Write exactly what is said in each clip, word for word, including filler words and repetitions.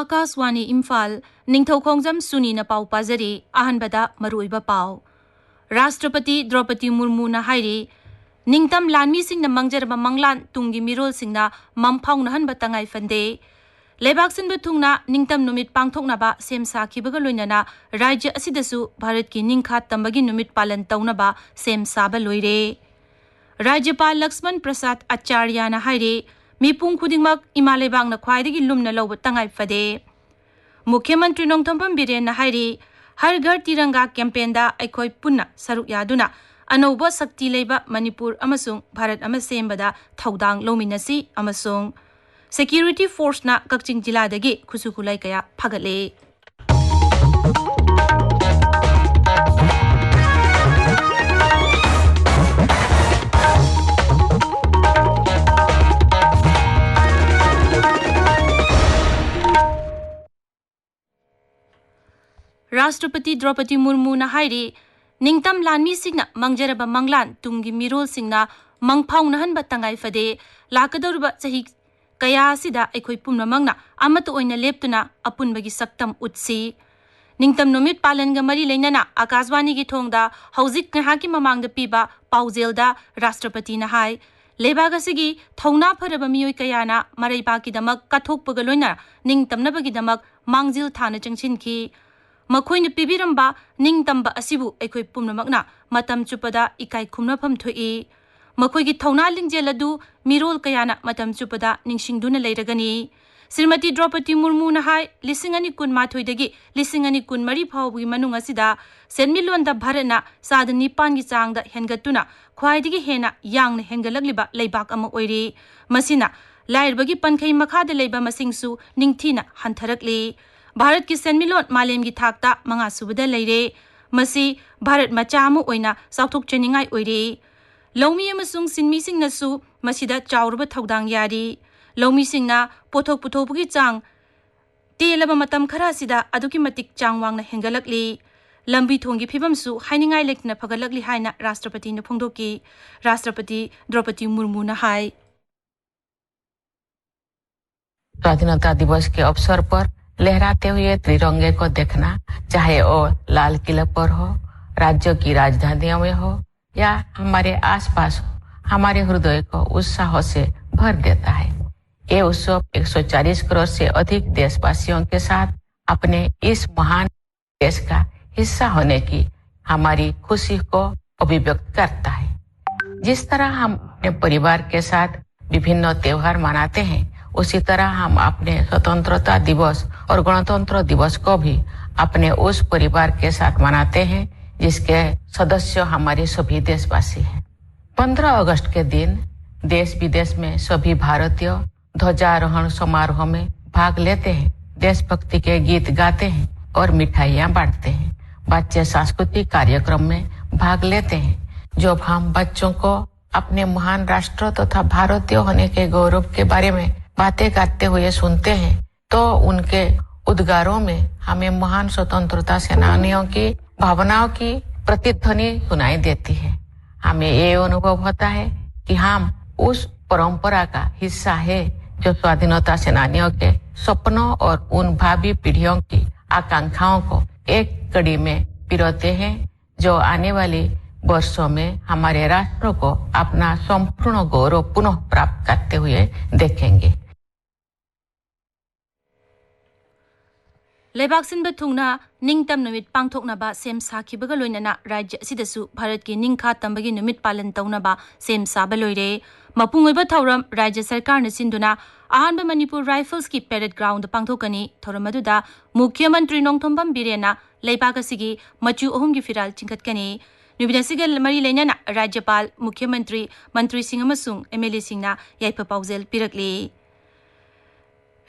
ꯑꯀꯥꯁꯋꯥꯅꯤ ꯏꯝꯐꯥꯜ, ꯅꯤꯡꯊꯧꯈꯣꯡꯖꯝ ꯁꯨꯅꯤꯅ ꯄꯥꯎ ꯄꯥꯖꯔꯤ꯫ ꯑꯍꯥꯟꯕꯗ ꯃꯔꯨꯑꯣꯏꯕ ꯄꯥꯎ꯫ ꯔꯥꯁꯇ꯭ꯔꯄꯇꯤ ꯗ꯭ꯔꯧꯄꯗꯤ ꯃꯨꯔꯃꯨꯅ ꯍꯥꯏꯔꯤ, ꯅꯤꯡꯇꯝ ꯂꯥꯟꯃꯤꯁꯤꯡꯅ ꯃꯥꯡꯖꯔꯕ ꯃꯪꯂꯥꯟ ꯇꯨꯡꯒꯤ ꯃꯤꯔꯣꯜꯁꯤꯡꯅ ꯃꯪ ꯐꯥꯎꯅꯍꯟꯕ ꯇꯉꯥꯏ ꯐꯗꯦ꯫ ꯂꯩꯕꯥꯛ ꯁꯤꯟꯕ ꯊꯨꯡꯅ ꯅꯤꯡꯇꯝ ꯅꯨꯃꯤꯠ ꯄꯥꯡꯊꯣꯛꯅꯕ ꯁꯦꯝ ꯁꯥꯈꯤꯕꯒ ꯂꯣꯏꯅꯅ ꯔꯥꯖ꯭ꯌ ꯑꯁꯤꯗꯁꯨ ꯚꯥꯔꯠꯀꯤ ꯅꯤꯡꯈꯥ ꯇꯝꯕꯒꯤ ꯅꯨꯃꯤꯠ ꯄꯥꯂꯟ ꯇꯧꯅꯕ ꯁꯦꯝ ꯁꯥꯕ ꯂꯣꯏꯔꯦ꯫ ꯔꯥꯖ꯭ꯌꯄꯥꯜ ꯂꯛꯁꯃꯟ ꯄ꯭ꯔꯁꯥꯗ ꯑꯆꯥꯔꯌꯥꯅ ꯍꯥꯏꯔꯤ, ꯃꯤꯄꯨꯝ ꯈꯨꯗꯤꯡꯃꯛ ꯏꯃꯥ ꯂꯩꯕꯥꯛꯅ ꯈ꯭ꯋꯥꯏꯗꯒꯤ ꯂꯨꯝꯅ ꯂꯧꯕ ꯇꯉꯥꯏ ꯐꯗꯦ꯫ ꯃꯨꯈ꯭ꯌ ꯃꯟꯇ꯭ꯔꯤ ꯅꯣꯡꯊꯣꯝꯕꯝ ꯕꯤꯔꯦꯟꯅ ꯍꯥꯏꯔꯤ, ꯍꯔ ꯘꯔ ꯇꯤꯔꯪꯒꯥ ꯀꯦꯝꯄꯦꯟꯗ ꯑꯩꯈꯣꯏ ꯄꯨꯟꯅ ꯁꯔꯨꯛ ꯌꯥꯗꯨꯅ ꯑꯅꯧꯕ ꯁꯛꯇꯤ ꯂꯩꯕ ꯃꯅꯤꯄꯨꯔ ꯑꯃꯁꯨꯡ ꯚꯥꯔꯠ ꯑꯃ ꯁꯦꯝꯕꯗ ꯊꯧꯗꯥꯡ ꯂꯧꯃꯤꯟꯅꯁꯤ ꯑꯃꯁꯨꯡ ꯁꯦꯀ꯭ꯌꯨꯔꯤꯇꯤ ꯐꯣꯔꯁꯅ ꯀꯛꯆꯤꯡ ꯖꯤꯂꯥꯗꯒꯤ ꯈꯨꯠꯁꯨ ꯈꯨꯠꯂꯥꯏ ꯀꯌꯥ ꯐꯒꯠꯂꯦ꯫ ꯔꯥꯁꯇ꯭ꯔꯄꯇꯤ ꯗ꯭ꯔꯧꯄꯗꯤ ꯃꯨꯔꯃꯨꯅ ꯍꯥꯏꯔꯤ, ꯅꯤꯡꯇꯝ ꯂꯥꯟꯃꯤꯁꯤꯡꯅ ꯃꯥꯡꯖꯔꯕ ꯃꯪꯂꯥꯟ ꯇꯨꯡꯒꯤ ꯃꯤꯔꯣꯜꯁꯤꯡꯅ ꯃꯪ ꯐꯥꯎꯅꯍꯟꯕ ꯇꯉꯥꯏ ꯐꯗꯦ꯫ ꯂꯥꯛꯀꯗꯧꯔꯤꯕ ꯆꯍꯤ ꯀꯌꯥ ꯑꯁꯤꯗ ꯑꯩꯈꯣꯏ ꯄꯨꯝꯅꯃꯛꯅ ꯑꯃꯠꯇ ꯑꯣꯏꯅ ꯂꯦꯞꯇꯨꯅ ꯑꯄꯨꯟꯕꯒꯤ ꯁꯛꯇꯝ ꯎꯠꯁꯤ꯫ ꯅꯤꯡꯇꯝ ꯅꯨꯃꯤꯠ ꯄꯥꯂꯟꯒ ꯃꯔꯤ ꯂꯩꯅꯅ ꯑꯀꯥꯁꯕꯥꯅꯤꯒꯤ ꯊꯣꯡꯗ ꯍꯧꯖꯤꯛ ꯉꯥꯏꯍꯥꯛꯀꯤ ꯃꯃꯥꯡꯗ ꯄꯤꯕ ꯄꯥꯎꯖꯦꯜꯗ ꯔꯥꯁꯇ꯭ꯔꯄꯇꯤꯅ ꯍꯥꯏ, ꯂꯩꯕꯥꯛ ꯑꯁꯤꯒꯤ ꯊꯧꯅꯥ ꯐꯔꯕ ꯃꯤꯑꯣꯏ ꯀꯌꯥꯅ ꯃꯔꯩꯕꯥꯛꯀꯤꯗꯃꯛ ꯀꯠꯊꯣꯛꯄꯒ ꯂꯣꯏꯅꯅ ꯅꯤꯡꯇꯝꯅꯕꯒꯤꯗꯃꯛ ꯃꯥꯡꯖꯤꯜ ꯊꯥꯅ ꯆꯪꯁꯤꯟꯈꯤ꯫ ꯃꯈꯣꯏꯅ ꯄꯤꯕꯤꯔꯝꯕ ꯅꯤꯡꯇꯝꯕ ꯑꯁꯤꯕꯨ ꯑꯩꯈꯣꯏ ꯄꯨꯝꯅꯃꯛꯅ ꯃꯇꯝ ꯆꯨꯞꯄꯗ ꯏꯀꯥꯏ ꯈꯨꯝꯅꯐꯝ ꯊꯣꯛꯏ꯫ ꯃꯈꯣꯏꯒꯤ ꯊꯧꯅꯥ ꯂꯤꯡꯖꯦꯜ ꯑꯗꯨ ꯃꯤꯔꯣꯜ ꯀꯌꯥꯅ ꯃꯇꯝ ꯆꯨꯞꯄꯗ ꯅꯤꯡꯁꯤꯡꯗꯨꯅ ꯂꯩꯔꯒꯅꯤ꯫ ꯁ꯭ꯔꯤꯃꯇꯤ ꯗ꯭ꯔꯧꯄꯗꯤ ꯃꯨꯔꯃꯨꯅ ꯍꯥꯏ, ꯂꯤꯁꯤꯡ ꯑꯅꯤ ꯀꯨꯟꯃꯥꯊꯣꯏꯗꯒꯤ ꯂꯤꯁꯤꯡ ꯑꯅꯤ ꯀꯨꯟꯃꯔꯤ ꯐꯥꯎꯕꯒꯤ ꯃꯅꯨꯡ ꯑꯁꯤꯗ ꯁꯦꯟꯃꯤꯠꯂꯣꯟꯗ ꯚꯥꯔꯠꯅ ꯆꯥꯗ ꯅꯤꯄꯥꯟꯒꯤ ꯆꯥꯡꯗ ꯍꯦꯟꯒꯠꯇꯨꯅ ꯈ꯭ꯋꯥꯏꯗꯒꯤ ꯍꯦꯟꯅ ꯌꯥꯡꯅ ꯍꯦꯟꯒꯠꯂꯛꯂꯤꯕ ꯂꯩꯕꯥꯛ ꯑꯃ ꯑꯣꯏꯔꯤ꯫ ꯃꯁꯤꯅ ꯂꯥꯏꯔꯕꯒꯤ ꯄꯟꯈꯩ ꯃꯈꯥꯗ ꯂꯩꯕ ꯃꯁꯤꯡꯁꯨ ꯅꯤꯡꯊꯤꯅ ꯍꯟꯊꯔꯛꯂꯤ꯫ ꯚꯥꯔꯠꯀꯤ ꯁꯦꯟꯃꯤꯠꯂꯣꯟ ꯃꯥꯂꯦꯝꯒꯤ ꯊꯥꯛꯇ ꯃꯉꯥ ꯁꯨꯕꯗ ꯂꯩꯔꯦ꯫ ꯃꯁꯤ ꯚꯥꯔꯠ ꯃꯆꯥ ꯑꯃ ꯑꯣꯏꯅ ꯆꯥꯎꯊꯣꯛꯆꯅꯤꯡꯉꯥꯏ ꯑꯣꯏꯔꯦ꯫ ꯂꯧꯃꯤ ꯑꯃꯁꯨꯡ ꯁꯤꯟꯃꯤꯁꯤꯡꯅꯁꯨ ꯃꯁꯤꯗ ꯆꯥꯎꯔꯕ ꯊꯧꯗꯥꯡ ꯌꯥꯔꯤ꯫ ꯂꯧꯃꯤꯁꯤꯡꯅ ꯄꯣꯠꯊꯣꯛ ꯄꯨꯊꯣꯛꯄꯒꯤ ꯆꯥꯡ ꯇꯦꯜꯂꯕ ꯃꯇꯝ ꯈꯔ ꯑꯁꯤꯗ ꯑꯗꯨꯛꯀꯤ ꯃꯇꯤꯛ ꯆꯥꯡ ꯋꯥꯡꯅ ꯍꯦꯟꯒꯠꯂꯛꯂꯤ꯫ ꯂꯝꯕꯤ ꯊꯣꯡꯒꯤ ꯐꯤꯕꯝꯁꯨ ꯍꯥꯏꯅꯤꯡꯉꯥꯏ ꯂꯩꯇꯅ ꯐꯒꯠꯂꯛꯂꯤ ꯍꯥꯏꯅ ꯔꯥꯁꯇ꯭ꯔꯄꯇꯤꯅ ꯐꯣꯡꯗꯣꯛꯈꯤ꯫ ꯔꯥꯁꯇ꯭ꯔꯄꯇꯤ ꯗ꯭ꯔꯧꯄꯗꯤ ꯃꯨꯔꯃꯨꯅ ꯍꯥꯏ꯫ स्वाधीनता दिवस के अवसर पर लहराते हुए तिरंगे को देखना, चाहे वो लाल किले पर हो, राज्यों की राजधानियों में हो या हमारे आसपास हो, हमारे हृदय को उत्साह से भर देता है। ये उत्सव एक सौ चालीस करोड़ से अधिक देशवासियों के साथ अपने इस महान देश का हिस्सा होने की हमारी खुशी को अभिव्यक्त करता है। जिस तरह हम अपने परिवार के साथ विभिन्न त्योहार मनाते हैं, उसी तरह हम अपने स्वतंत्रता दिवस और गणतंत्र दिवस को भी अपने उस परिवार के साथ मनाते हैं, जिसके सदस्य हमारे सभी देशवासी हैं। पन्द्रह अगस्त के दिन देश विदेश में सभी भारतीय ध्वजारोहण समारोह में भाग लेते हैं, देशभक्ति के गीत गाते हैं और मिठाइयां बांटते हैं। बच्चे सांस्कृतिक कार्यक्रम में भाग लेते हैं। जब हम बच्चों को अपने महान राष्ट्र तथा भारतीय होने के गौरव के बारे में बातें करते हुए सुनते हैं, तो उनके उद्गारों में हमें महान स्वतंत्रता सेनानियों की भावनाओं की प्रतिध्वनि सुनाई देती है। हमें ये अनुभव होता है कि हम उस परंपरा का हिस्सा है, जो स्वाधीनता सेनानियों के सपनों और उन भावी पीढ़ियों की आकांक्षाओं को एक कड़ी में पिरोते हैं, जो आने वाले वर्षों में हमारे राष्ट्र को अपना संपूर्ण गौरव पुनः प्राप्त करते हुए देखेंगे। ꯂꯩꯕꯥꯛ ꯁꯤꯟꯕ ꯊꯨꯡꯅ ꯅꯤꯡꯇꯝ ꯅꯨꯃꯤꯠ ꯄꯥꯡꯊꯣꯛꯅꯕ ꯁꯦꯝ ꯁꯥꯈꯤꯕꯒ ꯂꯣꯏꯅꯅ ꯔꯥꯖ꯭ꯌ ꯑꯁꯤꯗꯁꯨ ꯚꯥꯔꯠꯀꯤ ꯅꯤꯡꯈꯥ ꯇꯝꯕꯒꯤ ꯅꯨꯃꯤꯠ ꯄꯥꯂꯟ ꯇꯧꯅꯕ ꯁꯦꯝ ꯁꯥꯕ ꯂꯣꯏꯔꯦ꯫ ꯃꯄꯨꯡ ꯑꯣꯏꯕ ꯊꯧꯔꯝ ꯔꯥꯖ꯭ꯌ ꯁꯔꯀꯥꯔꯅ ꯁꯤꯟꯗꯨꯅ ꯑꯍꯥꯟꯕ ꯃꯅꯤꯄꯨꯔ ꯔꯥꯏꯐꯜꯁꯀꯤ ꯄꯦꯔꯦꯗ ꯒ꯭ꯔꯥꯎꯟꯗ ꯄꯥꯡꯊꯣꯛꯀꯅꯤ꯫ ꯊꯧꯔꯝ ꯑꯗꯨꯗ ꯃꯨꯈ꯭ꯌ ꯃꯟꯇ꯭ꯔꯤ ꯅꯣꯡꯊꯣꯝꯕꯝ ꯕꯤꯔꯦꯟꯅ ꯂꯩꯕꯥꯛ ꯑꯁꯤꯒꯤ ꯃꯆꯨ ꯑꯍꯨꯝꯒꯤ ꯐꯤꯔꯥꯜ ꯆꯤꯡꯈꯠꯀꯅꯤ꯫ ꯅꯨꯃꯤꯠ ꯑꯁꯤꯒ ꯃꯔꯤ ꯂꯩꯅꯅ ꯔꯥꯖ꯭ꯌꯄꯥꯜ, ꯃꯨꯈ꯭ꯌ ꯃꯟꯇ꯭ꯔꯤ, ꯃꯟꯇ꯭ꯔꯤꯁꯤꯡ ꯑꯃꯁꯨꯡ ꯑꯦꯝ ꯑꯦꯜ ꯑꯦꯁꯤꯡꯅ ꯌꯥꯏꯐ ꯄꯥꯎꯖꯦꯜ ꯄꯤꯔꯛꯂꯤ꯫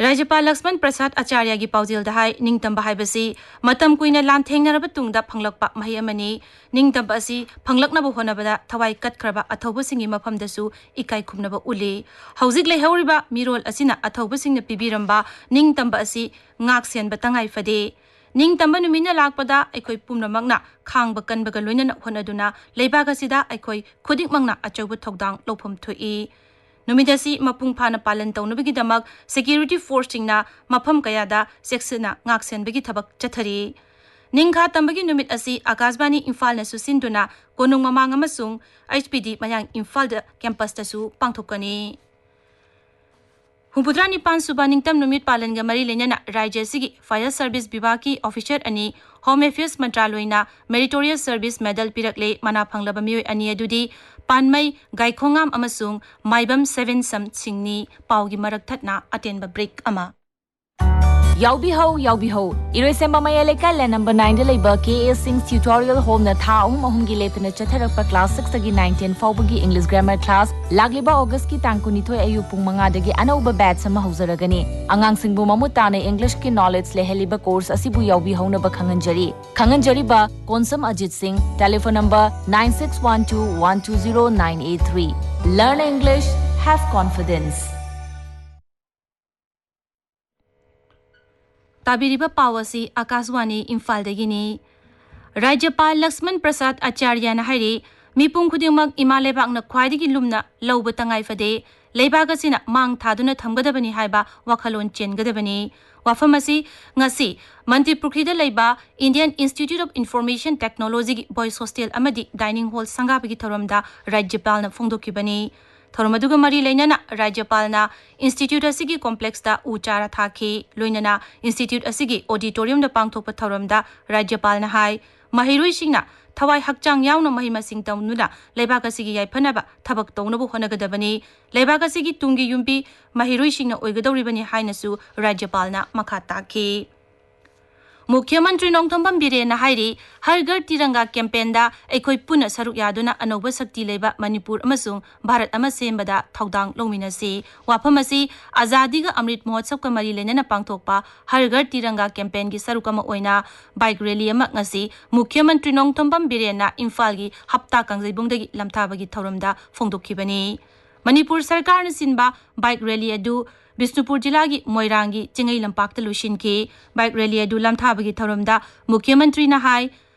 ꯔꯥꯖ꯭ꯌꯄꯥꯜ ꯂꯛꯁꯃꯟ ꯄ꯭ꯔꯁꯥꯗ ꯑꯆꯥꯔꯌꯒꯤ ꯄꯥꯎꯖꯦꯜꯗ ꯍꯥꯏ, ꯅꯤꯡꯇꯝꯕ ꯍꯥꯏꯕꯁꯤ ꯃꯇꯝ ꯀꯨꯏꯅ ꯂꯥꯟꯊꯦꯡꯅꯔꯕ ꯇꯨꯡꯗ ꯐꯪꯂꯛꯄ ꯃꯍꯩ ꯑꯃꯅꯤ꯫ ꯅꯤꯡꯇꯝꯕ ꯑꯁꯤ ꯐꯪꯂꯛꯅꯕ ꯍꯣꯠꯅꯕꯗ ꯊꯋꯥꯏ ꯀꯠꯈ꯭ꯔꯕ ꯑꯊꯧꯕꯁꯤꯡꯒꯤ ꯃꯐꯝꯗꯁꯨ ꯏꯀꯥꯏ ꯈꯨꯝꯅꯕ ꯎꯠꯂꯤ꯫ ꯍꯧꯖꯤꯛ ꯂꯩꯍꯧꯔꯤꯕ ꯃꯤꯔꯣꯜ ꯑꯁꯤꯅ ꯑꯊꯧꯕꯁꯤꯡꯅ ꯄꯤꯕꯤꯔꯝꯕ ꯅꯤꯡꯇꯝꯕ ꯑꯁꯤ ꯉꯥꯛ ꯁꯦꯟꯕ ꯇꯉꯥꯏ ꯐꯗꯦ꯫ ꯅꯤꯡꯇꯝꯕ ꯅꯨꯃꯤꯠꯅ ꯂꯥꯛꯄꯗ ꯑꯩꯈꯣꯏ ꯄꯨꯝꯅꯃꯛꯅ ꯈꯥꯡꯕ ꯀꯟꯕꯒ ꯂꯣꯏꯅꯅ ꯍꯣꯠꯅꯗꯨꯅ ꯂꯩꯕꯥꯛ ꯑꯁꯤꯗ ꯑꯩꯈꯣꯏ ꯈꯨꯗꯤꯡꯃꯛꯅ ꯑꯆꯧꯕ ꯊꯧꯗꯥꯡ ꯂꯧꯐꯝ ꯊꯣꯛꯏ꯫ ꯅꯨꯃꯤꯠ ꯑꯁꯤ ꯃꯄꯨꯡ ꯐꯥꯅ ꯄꯥꯂꯟ ꯇꯧꯅꯕꯒꯤꯗꯃꯛ security forceꯁꯤꯡꯅ ꯃꯐꯝ ꯀꯌꯥꯗ ꯆꯦꯛꯁꯤꯟꯅ ꯉꯥꯛꯁꯦꯟꯕꯒꯤ ꯊꯕꯛ ꯆꯠꯊꯔꯤ꯫ ꯅꯤꯡꯈꯥ ꯇꯝꯕꯒꯤ ꯅꯨꯃꯤꯠ ꯑꯁꯤ ꯑꯀꯥꯁꯕꯥꯅꯤ ꯏꯝꯐꯥꯜꯅꯁꯨ ꯁꯤꯟꯗꯨꯅ ꯀꯣꯅꯨꯡ ꯃꯃꯥꯡ ꯑꯃꯁꯨꯡ H P D ꯃꯌꯥꯡ ꯏꯝꯐꯥꯜꯗ campusꯇꯁꯨ ꯄꯥꯡꯊꯣꯛꯀꯅꯤ꯫ ꯍꯨꯝꯐꯨꯇꯔꯥ ꯅꯤꯄꯥꯟ ꯁꯨꯕ ꯅꯤꯡꯇꯝ ꯅꯨꯃꯤꯠ ꯄꯥꯂꯟꯒ ꯃꯔꯤ ꯂꯩꯅꯅ ꯔꯥꯖ꯭ꯌ ꯑꯁꯤꯒꯤ Fire Service ꯕꯤꯚꯥꯒꯀꯤ officer ꯑꯅꯤ Home Affairs ꯃꯟꯇ꯭ꯔꯥꯂꯣꯏꯅ Meritorious Service Medal ꯄꯤꯔꯛꯂꯦ꯫ ꯃꯅꯥ ꯐꯪꯂꯕ ꯃꯤꯑꯣꯏ ꯑꯅꯤ ꯑꯗꯨꯗꯤ ꯄꯥꯟꯃꯩ ꯒꯥꯏꯈꯣꯉꯥꯝ ꯑꯃꯁꯨꯡ ꯃꯥꯏꯕꯝ ꯁꯚꯦꯟꯁꯝ ꯁꯤꯡꯅꯤ꯫ ꯄꯥꯎꯒꯤ ꯃꯔꯛ ꯊꯠꯅ ꯑꯇꯦꯟꯕ break ꯑꯃ꯫ ꯌꯥꯎꯕꯤꯍꯧ, ꯌꯥꯎꯕꯤꯍꯧ꯫ ꯏꯔꯣꯏꯁꯦꯝꯕ ꯃꯌꯥꯏ ꯂꯩꯀꯥꯏ land number nineꯗ ꯂꯩꯕ K A Singh's Tutorial Homeꯅ ꯊꯥ ꯑꯍꯨꯝ ꯑꯍꯨꯝꯒꯤ ꯂꯦꯞꯇꯅ ꯆꯠꯊꯔꯛꯄ class sixꯇꯒꯤ nine ten ꯐꯥꯎꯕꯒꯤ English grammar class ꯂꯥꯛꯂꯤꯕ Augustꯀꯤ ꯇꯥꯡ ꯀꯨꯟꯅꯤꯊꯣꯏ ꯑꯌꯨꯛ ꯄꯨꯡ ꯃꯉꯥꯗꯒꯤ ꯑꯅꯧꯕ batch ꯑꯃ ꯍꯧꯖꯔꯒꯅꯤ꯫ ꯑꯉꯥꯡꯁꯤꯡꯕꯨ ꯃꯃꯨꯠ ꯇꯥꯅ Englishꯀꯤ knowledge ꯂꯩꯍꯜꯂꯤꯕ course ꯑꯁꯤꯕꯨ ꯌꯥꯎꯕꯤꯍꯧꯅꯕ ꯈꯪꯍꯟꯖꯔꯤ꯫ ꯈꯪꯍꯟꯖꯔꯤꯕ ꯀꯣꯟꯁꯝ ꯑꯖꯤꯠ ꯁꯤꯡ, telephone number nine six one two one two zero nine eight three꯫ Learn English, have confidence꯫ ꯇꯥꯕꯤꯔꯤꯕ ꯄꯥꯎ ꯑꯁꯤ ꯑꯀꯥꯁꯕꯥꯅꯤ ꯏꯝꯐꯥꯜꯗꯒꯤꯅꯤ꯫ ꯔꯥꯖ꯭ꯌꯄꯥꯜ ꯂꯛꯁꯃꯟ ꯄ꯭ꯔꯁꯥꯗ ꯑꯆꯥꯔꯌꯅ ꯍꯥꯏꯔꯤ, ꯃꯤꯄꯨꯝ ꯈꯨꯗꯤꯡꯃꯛ ꯏꯃꯥ ꯂꯩꯕꯥꯛꯅ ꯈ꯭ꯋꯥꯏꯗꯒꯤ ꯂꯨꯝꯅ ꯂꯧꯕ ꯇꯉꯥꯏ ꯐꯗꯦ, ꯂꯩꯕꯥꯛ ꯑꯁꯤꯅ ꯃꯥꯡ ꯊꯥꯗꯨꯅ ꯊꯝꯒꯗꯕꯅꯤ ꯍꯥꯏꯕ ꯋꯥꯈꯜꯂꯣꯟ ꯆꯦꯟꯒꯗꯕꯅꯤ꯫ ꯋꯥꯐꯝ ꯑꯁꯤ ꯉꯁꯤ ꯃꯟꯇ꯭ꯔꯤ ꯄꯨꯈ꯭ꯔꯤꯗ ꯂꯩꯕ Indian Institute of Information Technologyꯒꯤ boys hostel ꯑꯃꯗꯤ dining hall ꯁꯪꯒꯥꯕꯒꯤ ꯊꯧꯔꯝꯗ ꯔꯥꯖ꯭ꯌꯄꯥꯜꯅ ꯐꯣꯡꯗꯣꯛꯈꯤꯕꯅꯤ꯫ ꯊꯧꯔꯝ ꯑꯗꯨꯒ ꯃꯔꯤ ꯂꯩꯅꯅ ꯔꯥꯖ꯭ꯌꯄꯥꯜꯅ institute ꯑꯁꯤꯒꯤ complexꯇ ꯎ ꯆꯥꯔꯥ ꯊꯥꯈꯤ꯫ ꯂꯣꯏꯅꯅ institute ꯑꯁꯤꯒꯤ auditoriumꯗ ꯄꯥꯡꯊꯣꯛꯄ ꯊꯧꯔꯝꯗ ꯔꯥꯖ꯭ꯌꯄꯥꯜꯅ ꯍꯥꯏ, ꯃꯍꯩꯔꯣꯏꯁꯤꯡꯅ ꯊꯋꯥꯏ ꯍꯛꯆꯥꯡ ꯌꯥꯎꯅ ꯃꯍꯩ ꯃꯁꯤꯡ ꯇꯝꯗꯨꯅ ꯂꯩꯕꯥꯛ ꯑꯁꯤꯒꯤ ꯌꯥꯏꯐꯅꯕ ꯊꯕꯛ ꯇꯧꯅꯕ ꯍꯣꯠꯅꯒꯗꯕꯅꯤ꯫ ꯂꯩꯕꯥꯛ ꯑꯁꯤꯒꯤ ꯇꯨꯡꯒꯤ ꯌꯨꯝꯕꯤ ꯃꯍꯩꯔꯣꯏꯁꯤꯡꯅ ꯑꯣꯏꯒꯗꯧꯔꯤꯕꯅꯤ ꯍꯥꯏꯅꯁꯨ ꯔꯥꯖ꯭ꯌꯄꯥꯜꯅ ꯃꯈꯥ ꯇꯥꯈꯤ꯫ ꯃꯨꯈ꯭ꯌ ꯃꯟꯇ꯭ꯔꯤ ꯅꯣꯡꯊꯣꯝꯕꯝ ꯕꯤꯔꯦꯟꯅ ꯍꯥꯏꯔꯤ, ꯍꯔ ꯘꯔ ꯇꯤꯔꯪꯒꯥ campaignꯗ ꯑꯩꯈꯣꯏ ꯄꯨꯟꯅ ꯁꯔꯨꯛ ꯌꯥꯗꯨꯅ ꯑꯅꯧꯕ ꯁꯛꯇꯤ ꯂꯩꯕ ꯃꯅꯤꯄꯨꯔ ꯑꯃꯁꯨꯡ ꯚꯥꯔꯠ ꯑꯃ ꯁꯦꯝꯕꯗ ꯊꯧꯗꯥꯡ ꯂꯧꯃꯤꯟꯅꯁꯤ꯫ ꯋꯥꯐꯝ ꯑꯁꯤ ꯑꯖꯥꯗꯤꯒ ꯑꯃ꯭ꯔꯤꯠ ꯃꯍꯣꯠꯁꯕꯀ ꯃꯔꯤ ꯂꯩꯅꯅ ꯄꯥꯡꯊꯣꯛꯄ ꯍꯔ ꯘꯔ ꯇꯤꯔꯪꯒꯥ campaignꯒꯤ ꯁꯔꯨꯛ ꯑꯃ ꯑꯣꯏꯅ bike rally ꯑꯃ ꯉꯁꯤ ꯃꯨꯈ꯭ꯌ ꯃꯟꯇ꯭ꯔꯤ ꯅꯣꯡꯊꯣꯝꯕꯝ ꯕꯤꯔꯦꯟꯅ ꯏꯝꯐꯥꯜꯒꯤ ꯍꯞꯇꯥ ꯀꯥꯡꯖꯩꯕꯨꯡꯗꯒꯤ ꯂꯝꯊꯥꯕꯒꯤ ꯊꯧꯔꯝꯗ ꯐꯣꯡꯗꯣꯛꯈꯤꯕꯅꯤ꯫ ꯃꯅꯤꯄꯨꯔ ꯁꯔꯀꯥꯔꯅ ꯁꯤꯟꯕ bike rally ꯑꯗꯨ ꯕꯤꯁꯅꯨꯄꯨꯔ ꯖꯤꯂꯥꯒꯤ ꯃꯣꯏꯔꯥꯡꯒꯤ ꯆꯤꯡꯉꯩ ꯂꯝꯄꯥꯛꯇ ꯂꯣꯏꯁꯤꯟꯈꯤ꯫ Bike rally ꯑꯗꯨ ꯂꯝꯊꯥꯕꯒꯤ ꯊꯧꯔꯝꯗ ꯃꯨꯈ꯭ꯌ ꯃꯟꯇ꯭ꯔꯤꯅ ꯍꯥꯏ,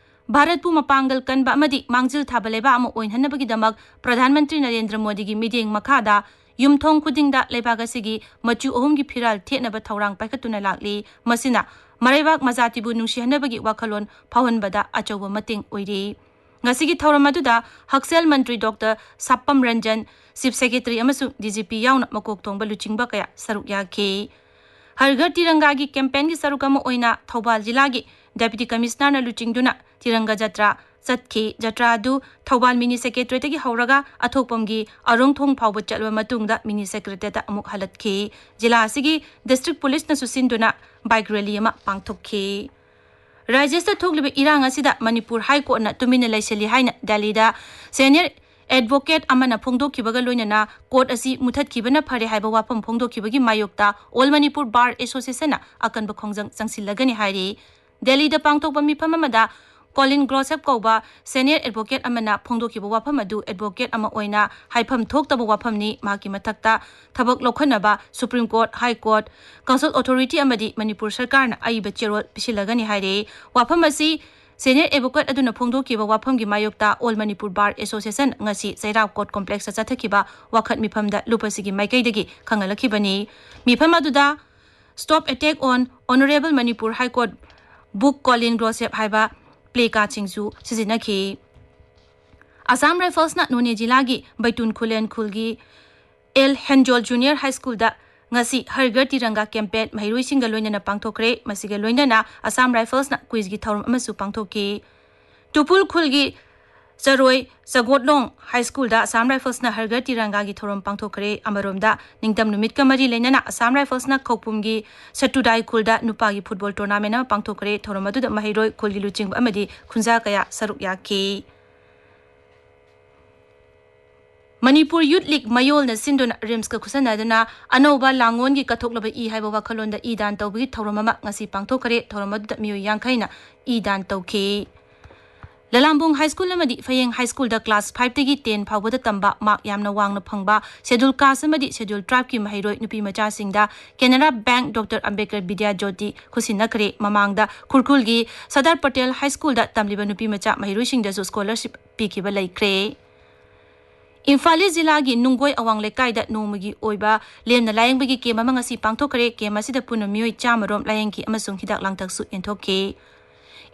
ꯚꯥꯔꯠꯄꯨ ꯃꯄꯥꯡꯒꯜ ꯀꯟꯕ ꯑꯃꯗꯤ ꯃꯥꯡꯖꯤꯜ ꯊꯥꯕ ꯂꯩꯕꯥꯛ ꯑꯃ ꯑꯣꯏꯍꯟꯅꯕꯒꯤꯗꯃꯛ ꯄ꯭ꯔꯙꯥꯟ ꯃꯟꯇ꯭ꯔꯤ ꯅꯔꯦꯟꯗ꯭ꯔ ꯃꯣꯗꯤꯒꯤ ꯃꯤꯠꯌꯦꯡ ꯃꯈꯥꯗ ꯌꯨꯝꯊꯣꯡ ꯈꯨꯗꯤꯡꯗ ꯂꯩꯕꯥꯛ ꯑꯁꯤꯒꯤ ꯃꯆꯨ ꯑꯍꯨꯝꯒꯤ ꯐꯤꯔꯥꯜ ꯊꯦꯠꯅꯕ ꯊꯧꯔꯥꯡ ꯄꯥꯏꯈꯠꯇꯨꯅ ꯂꯥꯛꯂꯤ꯫ ꯃꯁꯤꯅ ꯃꯔꯩꯕꯥꯛ ꯃꯖꯥꯇꯤꯕꯨ ꯅꯨꯡꯁꯤꯍꯟꯅꯕꯒꯤ ꯋꯥꯈꯜꯂꯣꯟ ꯐꯥꯎꯍꯟꯕꯗ ꯑꯆꯧꯕ ꯃꯇꯦꯡ ꯑꯣꯏꯔꯤ꯫ ꯉꯁꯤꯒꯤ ꯊꯧꯔꯝ ꯑꯗꯨꯗ ꯍꯛꯁꯦꯜ ꯃꯟꯇ꯭ꯔꯤ ꯗꯣꯛꯇꯔ ꯁꯥꯄꯝ ꯔꯟꯖꯟ, ꯆꯤꯐ ꯁꯦꯀ꯭ꯔꯦꯇꯔꯤ ꯑꯃꯁꯨꯡ ꯗꯤ ꯖꯤ ꯄꯤ ꯌꯥꯎꯅ ꯃꯀꯣꯛ ꯊꯣꯡꯕ ꯂꯨꯆꯤꯡꯕ ꯀꯌꯥ ꯁꯔꯨꯛ ꯌꯥꯈꯤ꯫ ꯍꯔ ꯘꯔ ꯇꯤꯔꯪꯒꯥꯒꯤ ꯀꯦꯝꯄꯦꯟꯒꯤ ꯁꯔꯨꯛ ꯑꯃ ꯑꯣꯏꯅ ꯊꯧꯕꯥꯜ ꯖꯤꯂꯥꯒꯤ ꯗꯦꯄ꯭ꯌꯨꯇꯤ ꯀꯃꯤꯁꯅꯔꯅ ꯂꯨꯆꯤꯡꯗꯨꯅ ꯇꯤꯔꯪꯒꯥ ꯖꯇ꯭ꯔꯥ ꯆꯠꯈꯤ꯫ ꯖꯇ꯭ꯔꯥ ꯑꯗꯨ ꯊꯧꯕꯥꯜ ꯃꯤꯅꯤ ꯁꯦꯀ꯭ꯔꯦꯇꯔꯤꯌꯦꯠꯇꯒꯤ ꯍꯧꯔꯒ ꯑꯊꯣꯛꯄꯝꯒꯤ ꯑꯔꯣꯡꯊꯣꯡ ꯐꯥꯎꯕ ꯆꯠꯂꯕ ꯃꯇꯨꯡꯗ ꯃꯤꯅꯤ ꯁꯦꯀ꯭ꯔꯦꯇꯔꯤꯌꯦꯠꯇ ꯑꯃꯨꯛ ꯍꯜꯂꯛꯈꯤ꯫ ꯖꯤꯂꯥ ꯑꯁꯤꯒꯤ ꯗꯤꯁꯇ꯭ꯔꯤꯛ ꯄꯨꯂꯤꯁꯅꯁꯨ ꯁꯤꯟꯗꯨꯅ ꯕꯥꯏꯛ ꯔꯦꯂꯤ ꯑꯃ ꯄꯥꯡꯊꯣꯛꯈꯤ꯫ ꯔꯥꯖ꯭ꯌꯁꯤꯗ ꯊꯣꯛꯂꯤꯕ ꯏꯔꯥꯡ ꯑꯁꯤꯗ ꯃꯅꯤꯄꯨꯔ ꯍꯥꯏ ꯀꯣꯔꯠꯅ ꯇꯨꯃꯤꯟꯅ ꯂꯩꯁꯤꯜꯂꯤ ꯍꯥꯏꯅ ꯗꯦꯜꯂꯤꯗ ꯁꯦꯅꯤꯌꯔ ꯑꯦꯗꯚꯣꯀꯦꯠ ꯑꯃꯅ ꯐꯣꯡꯗꯣꯛꯈꯤꯕꯒ ꯂꯣꯏꯅꯅ ꯀꯣꯔꯠ ꯑꯁꯤ ꯃꯨꯊꯠꯈꯤꯕꯅ ꯐꯔꯦ ꯍꯥꯏꯕ ꯋꯥꯐꯝ ꯐꯣꯡꯗꯣꯛꯈꯤꯕꯒꯤ ꯃꯥꯌꯣꯛꯇ ꯑꯣꯜ ꯃꯅꯤꯄꯨꯔ ꯕꯥꯔ ꯑꯦꯁꯣꯁꯤꯌꯦꯁꯟꯅ ꯑꯀꯟꯕ ꯈꯣꯡꯖꯪ ꯆꯪꯁꯤꯜꯂꯒꯅꯤ ꯍꯥꯏꯔꯤ꯫ ꯗꯦꯜꯂꯤꯗ ꯄꯥꯡꯊꯣꯛꯄ ꯃꯤꯐꯝ ꯑꯃꯗ ꯀꯣꯂꯤꯟ ꯒ꯭ꯔꯣꯁꯦꯞ ꯀꯧꯕ ꯁꯦꯅꯤꯌꯔ ꯑꯦꯗꯚꯣꯀꯦꯠ ꯑꯃꯅ ꯐꯣꯡꯗꯣꯛꯈꯤꯕ ꯋꯥꯐꯝ ꯑꯗꯨ ꯑꯦꯗꯚꯣꯀꯦꯠ ꯑꯃ ꯑꯣꯏꯅ ꯍꯥꯏꯐꯝ ꯊꯣꯛꯇꯕ ꯋꯥꯐꯝꯅꯤ꯫ ꯃꯍꯥꯛꯀꯤ ꯃꯊꯛꯇ ꯊꯕꯛ ꯂꯧꯈꯠꯅꯕ supreme court, high court, consul authority ꯑꯃꯗꯤ ꯃꯅꯤꯄꯨꯔ ꯁꯔꯀꯥꯔꯅ ꯑꯏꯕ ꯆꯦꯔꯣꯜ ꯄꯤꯁꯤꯜꯂꯒꯅꯤ ꯍꯥꯏꯔꯦ꯫ ꯋꯥꯐꯝ ꯑꯁꯤ ꯁꯦꯅꯤꯌꯔ ꯑꯦꯗꯚꯣꯀꯦꯠ ꯑꯗꯨꯅ ꯐꯣꯡꯗꯣꯛꯈꯤꯕ ꯋꯥꯐꯝꯒꯤ ꯃꯥꯌꯣꯛꯇ ꯑꯣꯜ ꯃꯅꯤꯄꯨꯔ ꯕꯥꯔ ꯑꯦꯁꯣꯁꯤꯌꯦꯁꯟ ꯉꯁꯤ ꯆꯩꯔꯥꯎ ꯀꯣꯔꯠ ꯀꯣꯝꯄ꯭ꯂꯦꯛꯁꯇ ꯆꯠꯊꯈꯤꯕ ꯋꯥꯈꯠ ꯃꯤꯐꯝꯗ ꯂꯨꯞꯄꯁꯤꯒꯤ ꯃꯥꯏꯀꯩꯗꯒꯤ ꯈꯪꯍꯜꯂꯛꯈꯤꯕꯅꯤ꯫ ꯃꯤꯐꯝ ꯑꯗꯨꯗ Stop Attack on Honorable Manipur High Court Book Colin Grosep ꯍꯥꯏꯕ ꯄ꯭ꯂꯦ ꯀꯥꯔꯗꯁꯤꯡꯁꯨ ꯁꯤꯖꯤꯟꯅꯈꯤ꯫ ꯑꯁꯥꯝ ꯔꯥꯏꯐꯜꯁꯅ ꯅꯣꯅꯦ ꯖꯤꯂꯥꯒꯤ ꯕꯩꯇꯨꯟ ꯈꯨꯂꯦꯟ ꯈꯨꯜꯒꯤ ꯑꯦꯜ ꯍꯦꯟꯖꯣꯜ ꯖꯨꯅꯤꯌꯔ ꯍꯥꯏ ꯁ꯭ꯀꯨꯜꯗ ꯉꯁꯤ ꯍꯔ ꯘꯔ ꯇꯤꯔꯪꯒꯥ ꯀꯦꯝꯄꯦꯟ ꯃꯍꯩꯔꯣꯏꯁꯤꯡꯒ ꯂꯣꯏꯅꯅ ꯄꯥꯡꯊꯣꯛꯈ꯭ꯔꯦ꯫ ꯃꯁꯤꯒ ꯂꯣꯏꯅꯅ ꯑꯁꯥꯝ ꯔꯥꯏꯐꯜꯁꯅ ꯀ꯭ꯋꯤꯖꯒꯤ ꯊꯧꯔꯝ ꯑꯃꯁꯨ ꯄꯥꯡꯊꯣꯛꯈꯤ꯫ ꯇꯨꯄꯨꯜ ꯈꯨꯜꯒꯤ ꯆꯔꯣꯏ ꯆꯒꯣꯠꯂꯣꯡ ꯍꯥꯏ ꯁ꯭ꯀꯨꯜꯗ ꯑꯁꯥꯝ ꯔꯥꯏꯐꯜꯁꯅ ꯍꯔ ꯘꯔ ꯇꯤꯔꯪꯒꯥꯒꯤ ꯊꯧꯔꯝ ꯄꯥꯡꯊꯣꯛꯈ꯭ꯔꯦ꯫ ꯑꯃꯔꯣꯝꯗ, ꯅꯤꯡꯇꯝ ꯅꯨꯃꯤꯠꯀ ꯃꯔꯤ ꯂꯩꯅꯅ ꯑꯁꯥꯝ ꯔꯥꯏꯐꯜꯁꯅ ꯈꯧꯄꯨꯝꯒꯤ ꯁꯠꯇꯨꯗꯥꯏ ꯈꯨꯜꯗ ꯅꯨꯄꯥꯒꯤ ꯐꯨꯠꯕꯣꯜ ꯇꯣꯔꯅꯥꯃꯦꯟ ꯑꯃ ꯄꯥꯡꯊꯣꯛꯈ꯭ꯔꯦ꯫ ꯊꯧꯔꯝ ꯑꯗꯨꯗ ꯃꯍꯩꯔꯣꯏ, ꯈꯨꯜꯒꯤ ꯂꯨꯆꯤꯡꯕ ꯑꯃꯗꯤ ꯈꯨꯟꯖꯥ ꯀꯌꯥ ꯁꯔꯨꯛ ꯌꯥꯈꯤ꯫ ꯃꯅꯤꯄꯨꯔ ꯌꯨꯠ ꯂꯤꯒ ꯃꯌꯣꯜꯅ ꯁꯤꯟꯗꯨꯅ ꯔꯤꯝꯁꯀ ꯈꯨꯠꯁꯝꯅꯗꯨꯅ ꯑꯅꯧꯕ ꯂꯥꯡꯑꯣꯟꯒꯤ ꯀꯠꯊꯣꯛꯂꯕ ꯏ ꯍꯥꯏꯕ ꯋꯥꯈꯜꯂꯣꯟꯗ ꯏ ꯗꯥꯟ ꯇꯧꯕꯒꯤ ꯊꯧꯔꯝ ꯑꯃ ꯉꯁꯤ ꯄꯥꯡꯊꯣꯛꯈ꯭ꯔꯦ꯫ ꯊꯧꯔꯝ ꯑꯗꯨꯗ ꯃꯤꯑꯣꯏ ꯌꯥꯡꯈꯩꯅ ꯏ ꯗꯥꯟ ꯇꯧꯈꯤ꯫ ꯂꯂꯥꯝꯕꯨꯡ ꯍꯥꯏ ꯁ꯭ꯀꯨꯜ ꯑꯃꯗꯤ ꯐꯌꯦꯡ ꯍꯥꯏ ꯁ꯭ꯀꯨꯜꯗ ꯀ꯭ꯂꯥꯁ ꯐꯥꯏꯚꯇꯒꯤ ꯇꯦꯟ ꯐꯥꯎꯕꯗ ꯇꯝꯕ ꯃꯥꯔꯛ ꯌꯥꯝꯅ ꯋꯥꯡꯅ ꯐꯪꯕ ꯁꯦꯗꯨꯜ ꯀꯥꯁ ꯑꯃꯗꯤ ꯁꯦꯗꯨꯜ ꯇ꯭ꯔꯥꯏꯕꯀꯤ ꯃꯍꯩꯔꯣꯏ ꯅꯨꯄꯤ ꯃꯆꯥꯁꯤꯡꯗ ꯀꯦꯅꯔꯥ ꯕꯦꯡꯛ ꯗꯣꯛꯇꯔ ꯑꯝꯕꯦꯗꯀꯔ ꯕꯤꯗ꯭ꯌꯥ ꯖꯣꯇꯤ ꯈꯨꯠꯁꯤꯟꯅꯈ꯭ꯔꯦ꯫ ꯃꯃꯥꯡꯗ ꯈꯨꯔꯈꯨꯜꯒꯤ ꯁꯔꯗꯥꯔ ꯄꯇꯦꯜ ꯍꯥꯏ ꯁ꯭ꯀꯨꯜꯗ ꯇꯝꯂꯤꯕ ꯅꯨꯄꯤ ꯃꯆꯥ ꯃꯍꯩꯔꯣꯏꯁꯤꯡꯗꯁꯨ ꯁ꯭ꯀꯣꯂꯔꯁꯤꯞ ꯄꯤꯈꯤꯕ ꯂꯩꯈ꯭ꯔꯦ꯫ ꯏꯝꯐꯥꯜ ꯏꯁ ꯖꯤꯂꯥꯒꯤ ꯅꯨꯡꯒꯣꯏ ꯑꯋꯥꯡ ꯂꯩꯀꯥꯏꯗ ꯅꯣꯡꯃꯒꯤ ꯑꯣꯏꯕ ꯂꯦꯝꯅ ꯂꯥꯌꯦꯡꯕꯒꯤ ꯀꯦꯝ ꯑꯃ ꯉꯁꯤ ꯄꯥꯡꯊꯣꯛꯈ꯭ꯔꯦ꯫ ꯀꯦꯝ ꯑꯁꯤꯗ ꯄꯨꯟꯅ ꯃꯤꯑꯣꯏ ꯆꯥꯝꯃ ꯔꯣꯝ ꯂꯥꯌꯦꯡꯈꯤ ꯑꯃꯁꯨꯡ ꯍꯤꯗꯥꯛ ꯂꯥꯡꯊꯛꯁꯨ ꯌꯦꯟꯊꯣꯛꯈꯤ꯫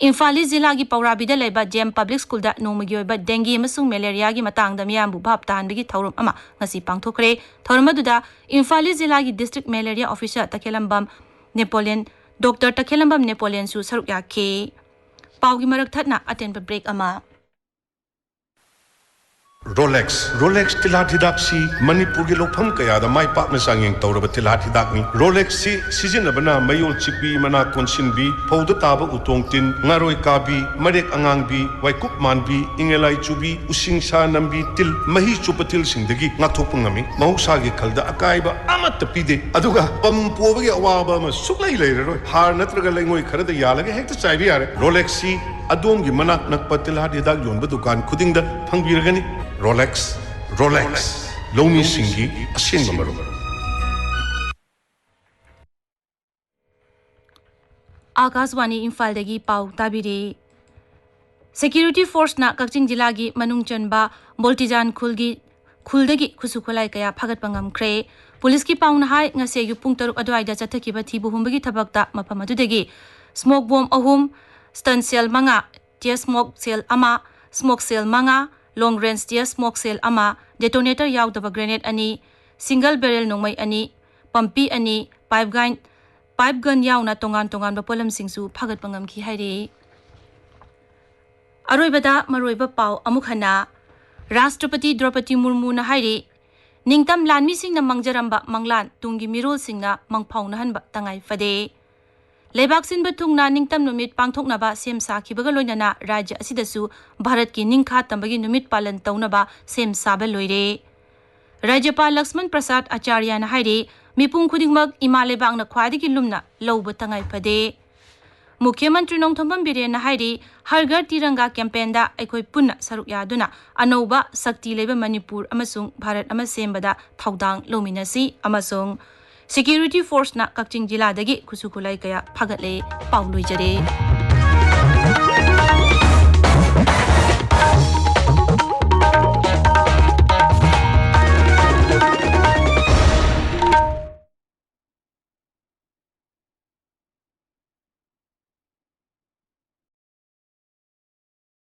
ꯏꯝꯐꯥꯜ ꯏꯁ ꯖꯤꯂꯥꯒꯤ ꯄꯧꯔꯥꯕꯤꯗ ꯂꯩꯕ ꯖꯦꯝ ꯄꯕ꯭ꯂꯤꯛ ꯁ꯭ꯀꯨꯜꯗ ꯅꯣꯡꯃꯒꯤ ꯑꯣꯏꯕ ꯗꯦꯡꯒꯤ ꯑꯃꯁꯨꯡ ꯃꯦꯂꯦꯔꯤꯌꯥꯒꯤ ꯃꯇꯥꯡꯗ ꯃꯤꯌꯥꯝꯕꯨ ꯚꯥꯞ ꯇꯥꯍꯟꯕꯒꯤ ꯊꯧꯔꯝ ꯑꯃ ꯉꯁꯤ ꯄꯥꯡꯊꯣꯛꯈ꯭ꯔꯦ꯫ ꯊꯧꯔꯝ ꯑꯗꯨꯗ ꯏꯝꯐꯥꯜ ꯏꯁ ꯖꯤꯂꯥꯒꯤ district malaria officer Takhellambam Napoleon, doctor Takhellambam ꯅꯦꯄꯣꯂꯤꯌꯟꯁꯨ ꯁꯔꯨꯛ ꯌꯥꯈꯤ꯫ ꯄꯥꯎꯒꯤ ꯃꯔꯛ ꯊꯠꯅ ꯑꯇꯦꯟꯕ ꯕ꯭ꯔꯦꯛ ꯑꯃ꯫ ꯔꯣꯂꯦꯛꯁ꯫ ꯔꯣꯂꯦꯛꯁ ꯇꯤꯜꯍꯥꯠ ꯍꯤꯗꯥꯛꯁꯤ ꯃꯅꯤꯄꯨꯔꯒꯤ ꯂꯧꯐꯝ ꯀꯌꯥꯗ ꯃꯥꯏ ꯄꯥꯛꯅ ꯆꯥꯡꯌꯦꯡ ꯇꯧꯔꯕ ꯇꯤꯜꯍꯥꯠ ꯍꯤꯗꯥꯛꯅꯤ꯫ ꯔꯣꯂꯦꯛꯁꯁꯤ ꯁꯤꯖꯤꯟꯅꯕꯅ ꯃꯌꯣꯜ ꯆꯤꯛꯄꯤ, ꯃꯅꯥ ꯀꯣꯟꯁꯤꯟꯕꯤ, ꯐꯧꯗ ꯇꯥꯕ ꯎꯇꯣꯡ ꯇꯤꯟ, ꯉꯥꯔꯣꯏ ꯀꯥꯕꯤ, ꯃꯔꯦꯛ ꯑꯉꯥꯡꯕꯤ, ꯋꯥꯏꯀꯨꯞ ꯃꯥꯟꯕꯤ, ꯏꯪꯉꯦꯂꯥꯏ ꯆꯨꯕꯤ, ꯎꯁꯤꯡꯁꯥ ꯅꯝꯕꯤ ꯇꯤꯜ, ꯃꯍꯤ ꯆꯨꯞꯄ ꯇꯤꯜꯁꯤꯡꯗꯒꯤ ꯉꯥꯛꯊꯣꯛꯄ ꯉꯝꯃꯤ꯫ ꯃꯍꯧꯁꯥꯒꯤ ꯈꯜꯗ ꯑꯀꯥꯏꯕ ꯑꯃꯠꯇ ꯄꯤꯗꯦ꯫ ꯑꯗꯨꯒ ꯄꯝ ꯄꯣꯕꯒꯤ ꯑꯋꯥꯕ ꯑꯃ ꯁꯨꯛꯂꯩ ꯂꯩꯔꯔꯣꯏ꯫ ꯍꯥꯔ ꯅꯠꯇ꯭ꯔꯒ ꯂꯩꯉꯣꯏ ꯈꯔꯗ ꯌꯥꯜꯂꯒ ꯍꯦꯛꯇ ꯆꯥꯏꯕ ꯌꯥꯔꯦ꯫ ꯔꯣꯂꯦꯛꯁꯁꯤ ꯑꯗꯣꯝꯒꯤ ꯃꯅꯥꯛ ꯅꯛꯄ ꯇꯤꯜꯍꯥꯠ ꯍꯤꯗꯥꯛ ꯌꯣꯟꯕ ꯗꯨꯀꯥꯟ ꯈꯨꯗꯤꯡꯗ ꯐꯪꯕꯤꯔꯒꯅꯤ꯫ ꯔꯣꯂꯦꯛꯁ, ꯔꯣꯂꯦꯛꯁ, ꯂꯧꯃꯤꯁꯤꯡꯒꯤ ꯑꯁꯦꯡꯕ ꯃꯔꯨꯞ꯫ ꯑꯥꯀꯥꯁꯕꯥꯅꯤ ꯏꯝꯐꯥꯜꯗꯒꯤ ꯄꯥꯎ ꯇꯥꯕꯤꯔꯤ꯫ ꯁꯦꯀ꯭ꯌꯨꯔꯤꯇꯤ ꯐꯣꯔꯁꯅ ꯀꯛꯆꯤꯡ ꯖꯤꯂꯥꯒꯤ ꯃꯅꯨꯡ ꯆꯟꯕ ꯕꯣꯜꯇꯤꯖꯥꯟ ꯈꯨꯜꯒꯤ, ꯈꯨꯜꯗꯒꯤ ꯈꯨꯠꯁꯨ ꯈꯨꯠꯂꯥꯏ ꯀꯌꯥ ꯐꯥꯒꯠꯄ ꯉꯝꯈ꯭ꯔꯦ꯫ ꯄꯨꯂꯤꯁꯀꯤ ꯄꯥꯎꯅ ꯍꯥꯏ, ꯉꯁꯤ ꯑꯌꯨꯛ ꯄꯨꯡ ꯇꯔꯨꯛ ꯑꯗꯨꯋꯥꯏꯗ ꯆꯠꯊꯈꯤꯕ ꯊꯤꯕ ꯍꯨꯝꯕꯒꯤ ꯊꯕꯛꯇ ꯃꯐꯝ ꯑꯗꯨꯗꯒꯤ ꯁ꯭ꯃꯣꯛ ꯕꯣꯝ ꯑꯍꯨꯝ, ꯁ꯭ꯇꯟ ꯁꯦꯜ ꯃꯉꯥ, ꯇꯤꯌꯔ ꯁ꯭ꯃꯣꯛ ꯁꯦꯜ ꯑꯃ, ꯁ꯭ꯃꯣꯛ ꯁꯦꯜ ꯃꯉꯥ, ꯂꯣꯡ ꯔꯦꯟꯖ ꯇꯤꯌꯔ ꯁ꯭ꯃꯣꯛ ꯁꯦꯜ ꯑꯃ, ꯗꯦꯇꯣꯅꯦꯇꯔ ꯌꯥꯎꯗꯕ ꯒ꯭ꯔꯦꯅꯦꯗ ꯑꯅꯤ, ꯁꯤꯡꯒꯜ ꯕꯦꯔꯦꯜ ꯅꯣꯡꯃꯩ ꯑꯅꯤ, ꯄꯝꯄꯤ ꯑꯅꯤ, ꯄꯥꯏꯞ ꯒꯟ, ꯄꯥꯏꯞ ꯒꯟ ꯌꯥꯎꯅ ꯇꯣꯉꯥꯟ ꯇꯣꯉꯥꯟꯕ ꯄꯣꯠꯂꯝꯁꯤꯡꯁꯨ ꯐꯥꯒꯠꯄ ꯉꯝꯈꯤ ꯍꯥꯏꯔꯤ꯫ ꯑꯔꯣꯏꯕꯗ ꯃꯔꯨꯑꯣꯏꯕ ꯄꯥꯎ ꯑꯃꯨꯛ ꯍꯟꯅ꯫ ꯔꯥꯁꯇ꯭ꯔꯄꯇꯤ ꯗ꯭ꯔꯧꯄꯗꯤ ꯃꯨꯔꯃꯨꯅ ꯍꯥꯏꯔꯤ, ꯅꯤꯡꯇꯝ ꯂꯥꯟꯃꯤꯁꯤꯡꯅ ꯃꯥꯡꯖꯔꯝꯕ ꯃꯪꯂꯥꯟ ꯇꯨꯡꯒꯤ ꯃꯤꯔꯣꯜꯁꯤꯡꯅ ꯃꯪꯐꯥꯎꯅꯍꯟꯕ ꯇꯉꯥꯏ ꯐꯗꯦ꯫ ꯂꯩꯕꯥꯛ ꯁꯤꯟꯕ ꯊꯨꯡꯅ ꯅꯤꯡꯇꯝ ꯅꯨꯃꯤꯠ ꯄꯥꯡꯊꯣꯛꯅꯕ ꯁꯦꯝ ꯁꯥꯈꯤꯕꯒ ꯂꯣꯏꯅꯅ ꯔꯥꯖ꯭ꯌ ꯑꯁꯤꯗꯁꯨ ꯚꯥꯔꯠꯀꯤ ꯅꯤꯡꯈꯥ ꯇꯝꯕꯒꯤ ꯅꯨꯃꯤꯠ ꯄꯥꯂꯟ ꯇꯧꯅꯕ ꯁꯦꯝ ꯁꯥꯕ ꯂꯣꯏꯔꯦ꯫ ꯔꯥꯖ꯭ꯌꯄꯥꯜ ꯂꯛꯁꯃꯟ ꯄ꯭ꯔꯁꯥꯗ ꯑꯆꯥꯔꯌꯅ ꯍꯥꯏꯔꯤ, ꯃꯤꯄꯨꯝ ꯈꯨꯗꯤꯡꯃꯛ ꯏꯃꯥ ꯂꯩꯕꯥꯛꯅ ꯈ꯭ꯋꯥꯏꯗꯒꯤ ꯂꯨꯝꯅ ꯂꯧꯕ ꯇꯉꯥꯏ ꯐꯗꯦ꯫ ꯃꯨꯈ꯭ꯌ ꯃꯟꯇ꯭ꯔꯤ ꯅꯣꯡꯊꯣꯝꯕꯝ ꯕꯤꯔꯦꯟꯅ ꯍꯥꯏꯔꯤ, ꯍꯔ ꯘꯔ ꯇꯤꯔꯪꯒꯥ ꯀꯦꯝꯄꯦꯟꯗ ꯑꯩꯈꯣꯏ ꯄꯨꯟꯅ ꯁꯔꯨꯛ ꯌꯥꯗꯨꯅ ꯑꯅꯧꯕ ꯁꯛꯇꯤ ꯂꯩꯕ ꯃꯅꯤꯄꯨꯔ ꯑꯃꯁꯨꯡ ꯚꯥꯔꯠ ꯑꯃ ꯁꯦꯝꯕꯗ ꯊꯧꯗꯥꯡ ꯂꯧꯃꯤꯟꯅꯁꯤ ꯑꯃꯁꯨꯡ ꯁꯦꯀ꯭ꯌꯨꯔꯤꯇꯤ ꯐꯣꯔꯁꯅ ꯀꯛꯆꯤꯡ ꯖꯤꯂꯥꯗꯒꯤ ꯈꯨꯠꯁꯨ ꯈꯨꯠꯂꯥꯏ ꯀꯌꯥ ꯐꯥꯒꯠꯂꯦ꯫ ꯄꯥꯎ ꯂꯣꯏꯖꯔꯦ꯫